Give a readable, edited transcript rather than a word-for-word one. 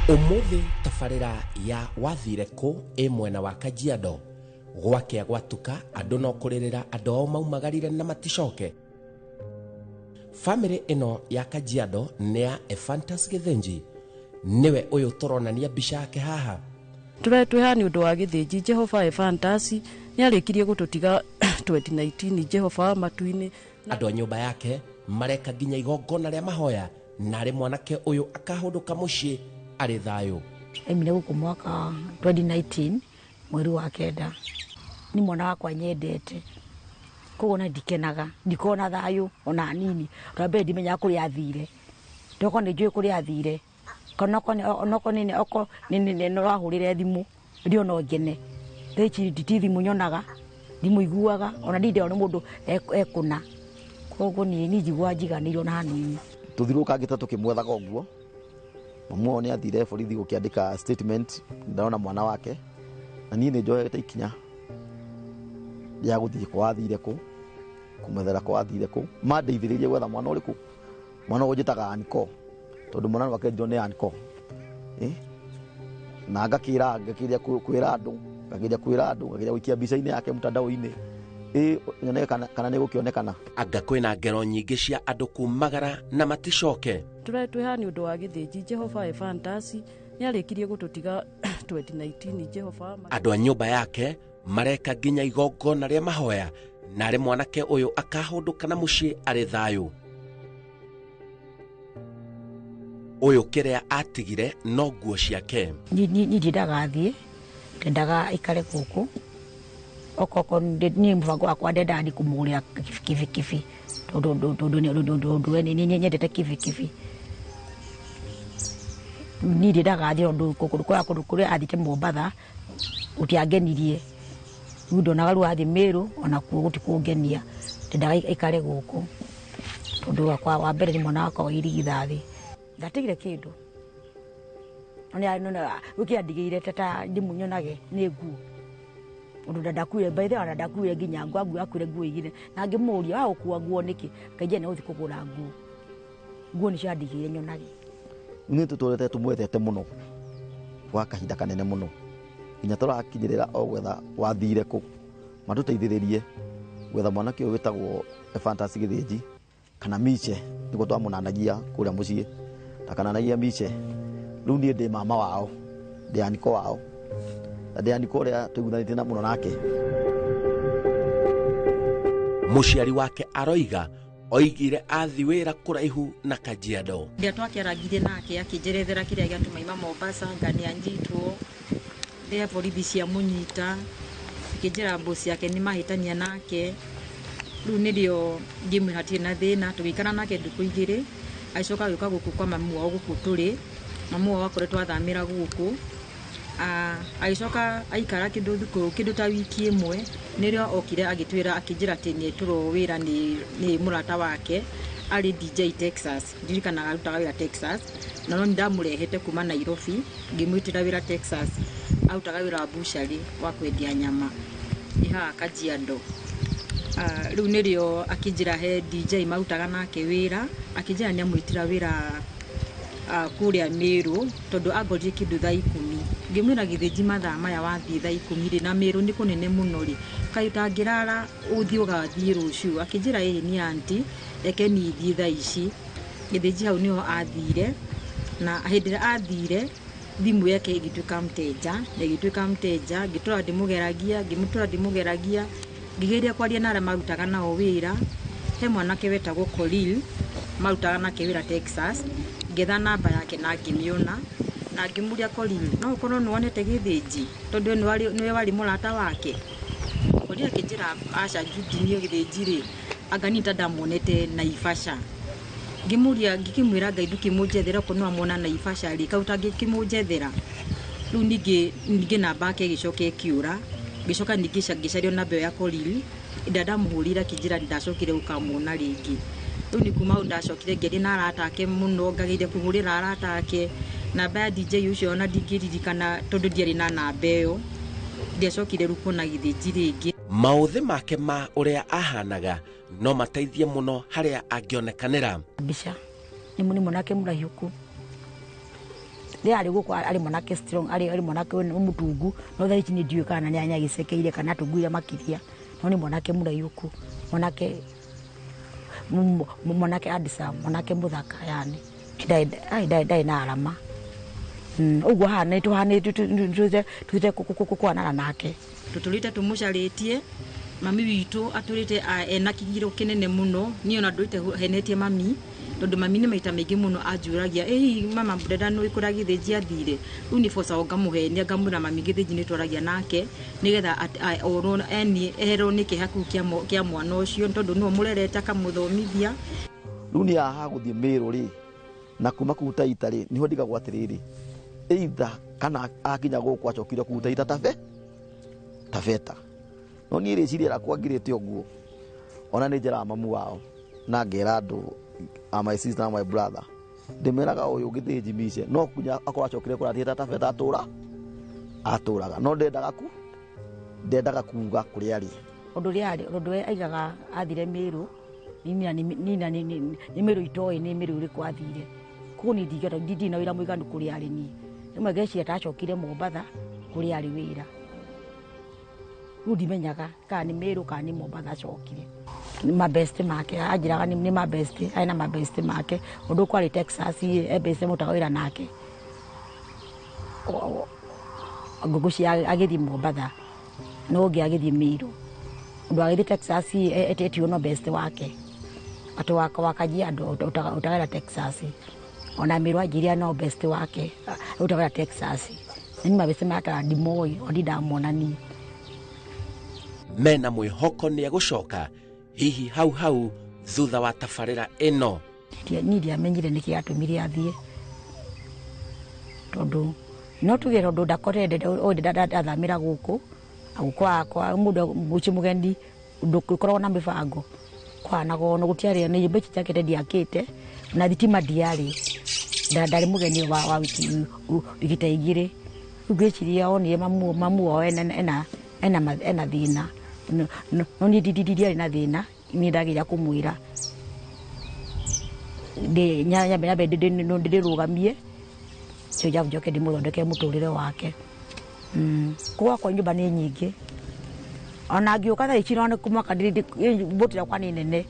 Umuthi tabarĩra ya wathire kũ ĩ mwena wa Kajiado gwakĩa gwatuka andũ no kũrĩrĩra andũ ao maumagarire na maticoke. Famĩlĩ ĩno ya Kajiado nĩ ya Ephantus Gĩthĩnji, nĩwe ũyũ tũronania mbica yake haha. Twĩ haha nĩ ũndũ wa Gĩthĩnji. Jehova Ephantus nĩ arĩkirie gũtũtiga 2019 Jehova wa matu-inĩ. Andũ a nyũmba yake mareka nginya igongona rĩa mahoya na arĩ mwanake ũyũ akahũndũka mũciĩ arĩ thayũ. Aimire gũkũ mwaka 2019 mweri wa 9. Nĩ mwana wakwa nyendete, koguo na ndikenaga, ndikona thayũ ona hanini. Ũndũ wa mbere ndimenyaga kũrĩa athire, ndokorwo nĩ njũĩ kũrĩa athire, kana onokorwo nĩ no ahũrĩre thimũ ndio no ngene. Thaa ici ti thimũ nyonaga, ndimũiguaga, ona ndirĩ ndĩrona mũndũ ekũna. Koguo niĩ njiguaga njiganĩire ona hanini. Tũthiũrũrũkangĩte tũkĩmwethaga ũguo. Mamu wao nĩ athire borithi gũkĩandĩka statement, ndarona mwana wake, na niĩ nĩ njoete ikinya rĩa gũthiĩ kwa athire kũ, kũmwethera kwa athire kũ. Mandeithĩrĩirie gwetha mwana ũrĩkũ, mwana ũyũ njĩtaga Anko, tondũ mwana wake njĩrwo nĩ Anko. Na ngakĩra, ngakĩria kwĩra andũ, ngakĩria kwĩra andũ, ngakĩria gũikia mbica-inĩ yake mtandao-inĩ. Nyone kana nĩ gũkĩonekana. Anga kwĩna ngero nyingĩ cia andũ kumagara na maticoke. Twĩ haha nĩ ũndũ wa Gĩthĩnji. Jehova Ephantus nĩ arĩkirie gũtũtiga 2019 Jehova wa Andũ a nyũmba yake mareka nginya igongona rĩa mahoya na arĩ mwanake ũyũ akahũndũka na mũciĩ arĩ thayũ. Ũyũ kĩrĩa atigire no nguo ciake. Niĩ ndiendaga athiĩ, ndendaga aikare gũkũ. Okorwo niĩ mũbango wakwa ndendaga thiĩ kũmũgũrĩra kibikibi, tondũ we nĩ nyendete kibikibi. Niĩ ndiendaga athiĩ tondũ kũndũ kũrĩa athiĩte Mombatha gũtiangenirie. Rĩu ndonaga rĩu athiĩ Meru onakuo gũtikũngenia, ndendaga aikare gũkũ tondũ wa mbere nĩ mwana wakwa wa irigithathi. Ndatigire kĩndũ, gũkĩ andigĩire tata ndĩmũnyonage nĩ nguo, ũndũ ndakuire by the way, ona ndakuire nginya nguo, nguo akuire nguo igĩrĩ, na ngĩmũria wa gũkua nguo nĩkĩ, akĩnjĩra nĩ gũthiĩ kũgũra nguo. Nguo nĩcio andigĩire nyonage. Nĩ tũtũrĩte tũmwethete mũno gwa kahinda kanene mũno, nginya tũrakinyĩrĩra o gwetha wathire kũ, matũteithĩrĩrie gwetha mwanake ũyũ wĩtagwo Ephantus Gĩthĩnji kana Miche, nĩguo twamũnanagia kũrĩa mũciĩ, ndakananagia Miche. Rĩu niĩ ndĩ mama wao, ndĩ aniko wao, na ndĩ aniko ũrĩa tũiguithanĩtie na mũno nake. Mũciari wake aroiga oigire athi wĩra kũraihu na Kajiado. Rĩrĩa twakĩarangirie nake akĩnjerethera kĩrĩa gĩatũma aima Mombasa, nga nĩ anyitwo, rĩrĩa borithi ciamũnyita, akĩnjĩra mbosi yake nĩ mahĩtania nake. Rĩu nĩrĩo ngĩmwĩra hatirĩ na thĩna, tũgĩikara nake ndukũ igĩrĩ, agĩcoka agĩũka gũkũ kwa mamu wao gũkũ tũrĩ. Mamu wao akoretwo athamĩra gũkũ. Agĩcoka aikara kĩndũ thikũ, kĩndũ ta wiki ĩmwe, nĩrĩo okire agĩtwĩra, akĩnjĩra atĩ nĩetũrwo wĩra nĩ mũrata wake arĩ DJ Texas. Ndirikanaga arutaga wĩra Texas, na no nĩndamũrehete kuma Nairobi, ngĩmwĩtĩra wĩra Texas. Arutaga wĩra wa butchery wa kwendia nyama ĩ haha Kajiado. Rĩu nĩrĩo akĩnjĩra he DJ marutaga nake wĩra, akĩnjĩra nĩamwĩtĩra wĩra kũrĩa Meru, tondũ angorire kĩndũ thaa 10. Ngĩmwĩra Gĩthĩnji mathaa maya wathiĩ thaa 10 rĩ, na Meru nĩ kũnene mũno rĩ, kaĩ ũtangĩrara ũthiĩ ũgathiĩ rũciũ? Akĩnjĩra ĩĩ nĩ aunty, reke niĩ thiĩ thaa ici. Gĩthĩnji hau nĩho athire, na hĩndĩ ĩrĩa athire thimũ yake ĩgĩtuĩka mteja, na ĩgĩtuĩka mteja, ngĩtũra ndĩmũgeragia, ngĩmũtũra ndĩmũgeragia, ngĩgeria kwaria na arĩa marutaga nao wĩra. He mwanake wetagwo Kolil, marutaga nake wĩra Texas, ngĩetha namba yake na ngĩmĩona, na ngĩmũria Kolil, no ũkorwo nĩ wonete Gĩthĩnji, tondũ we nĩwe warĩ mũrata wake. Kolil akĩnjĩra aca Judy, niĩ Gĩthĩnji rĩ, anga niĩ ta ndamuonete Naivasha. Ngĩmũria, ngĩkĩmwĩra Ngai ndũkĩmũnjethera, okorwo nĩ wamwona Naivasha rĩ, kaĩ ũtangĩkĩmũnjethera? Rĩu ningĩ namba yake ĩgĩcoka ĩkĩũra, ngĩcoka ningĩ ngĩcaria namba ĩyo ya Kolil, ĩrĩa ndamũhũrĩire akĩnjĩra ndacokire gũkamwona rĩngĩ. Rĩu nĩ kuma hau ndacokire ngĩaria na arata ake mũno, ngageria kũhũrĩra arata ake. Namba ya DJ ũcio ona ndingĩririkana tondũ ndiarĩ na namba ĩyo. Ndiacokire rĩu kuona Gĩthĩnji rĩngĩ. Maũthĩ make ma ũrĩa ahanaga no mateithie mũno harĩa angĩonekanĩra. Mbica nĩ mwanake mũraihu. Rĩrĩa arĩ gũkũ arĩ mwanake strong, arĩ mwanake mũtungu, no thaa ici nĩ ndiũĩ kana nĩ anyagicekeire kana atunguire makĩria, no nĩ mwanake mũraihuku, mwanake mwanake handsome, mwanake mũthaka yani ndarĩ na arama. Ũguo haha nĩ tũhana kũhanana nake. Tũtũrĩte tũmũcarĩtie mami witũ atũrĩte ena kĩgiro kĩnene mũno. Niĩ ona ndũrĩte henetie mami tondũ mami nĩ maita maingĩ mũno anjũragia, ĩ hihi mama Brenda nĩ kũrĩa Gĩthĩnji athire? Rĩu nĩ boca ngamũhenia ngamwĩra mami Gĩthĩnji nĩ twaragia nake nĩgetha orwo eherwo nĩ kĩeha kĩu kĩa mwana ũcio tondũ nĩwe mũrerete akamũthomithia. Rĩu niĩ haha gũthiĩ Mĩrũ rĩ na kuma kũu Taita rĩ nĩho ndigagwo atĩrĩrĩ, either kana akinya gũkũ acokire kũu Taita Taveta. No niĩ rĩciria rĩakwa ngirĩte ũguo, ona nĩ njĩraga mamu wao na ngera andũ a my sister na my brother, ndĩmeraga ũyũ Gĩthĩnji mice no kunya akorwo acokire kũrĩa athiĩte Taveta atũraga, no ndendaga kuga kũrĩa arĩ. Ũndũ ũrĩa arĩ, ũndũ ũrĩa aigaga athire Mĩrũ, nĩ Mĩrũ itoĩ nĩ Mĩrũ ĩrĩkũ athire. Koguo niĩ ndingĩhota, ndirĩ na wĩra mũiganu kũrĩa arĩ niĩ. Rĩmwe ngeciria ta acokire Mombatha kũrĩa arĩ wĩra. Rĩu ndimenyaga kana nĩ Mĩrũ kana nĩ Mombatha acokire. Nĩ mabest make, anjĩraga nĩ mabest, arĩ na mabest make. Ũndũ kwarĩ Texas, e best mũrutaga wĩra nake. Ngũkũ cia agĩthiĩ Mombatha, no ũngĩ agĩthiĩ Mĩrũ. Ũndũ agĩthiĩ Texas, etĩtio no best wake. Atĩ wa Kajiado, ũtagera Texas. Ona Mĩrũ anjĩrire no best wake, ũtagera Texas. Nĩ mabest make ndimoĩ, o ndindamuona niĩ. Mena mwĩhoko nĩ egũcoka hihi hau hau thutha wa tabarĩra ĩno. Niĩ ndiamenyire nĩkĩ gĩatũmire athiĩ, tondũ no tuge tondũ ndakorete ndathamĩra gũkũ, kwa mũndũ mũciĩ mũgeni ndũkoragwo na mĩbango, kwanagwo no gũtiarĩ na nyũmba ici njakĩte ndiakĩte na thitima ndiarĩ, ndarĩ mũgeni wa wiki ta igĩrĩ. Rĩu ngĩciria onire mamu wao ena thĩna, no niĩ ndiarĩ na thĩna, niĩ ndageria kũmwĩra nyambe ndĩrũgamie njoke ndĩmũthondekere mũtũrĩre wake. Gwakwa nyũmba nĩ nyingĩ, ona ngĩũka thaa ici no nĩ mwaka mbũtĩ yakwa nĩ nene,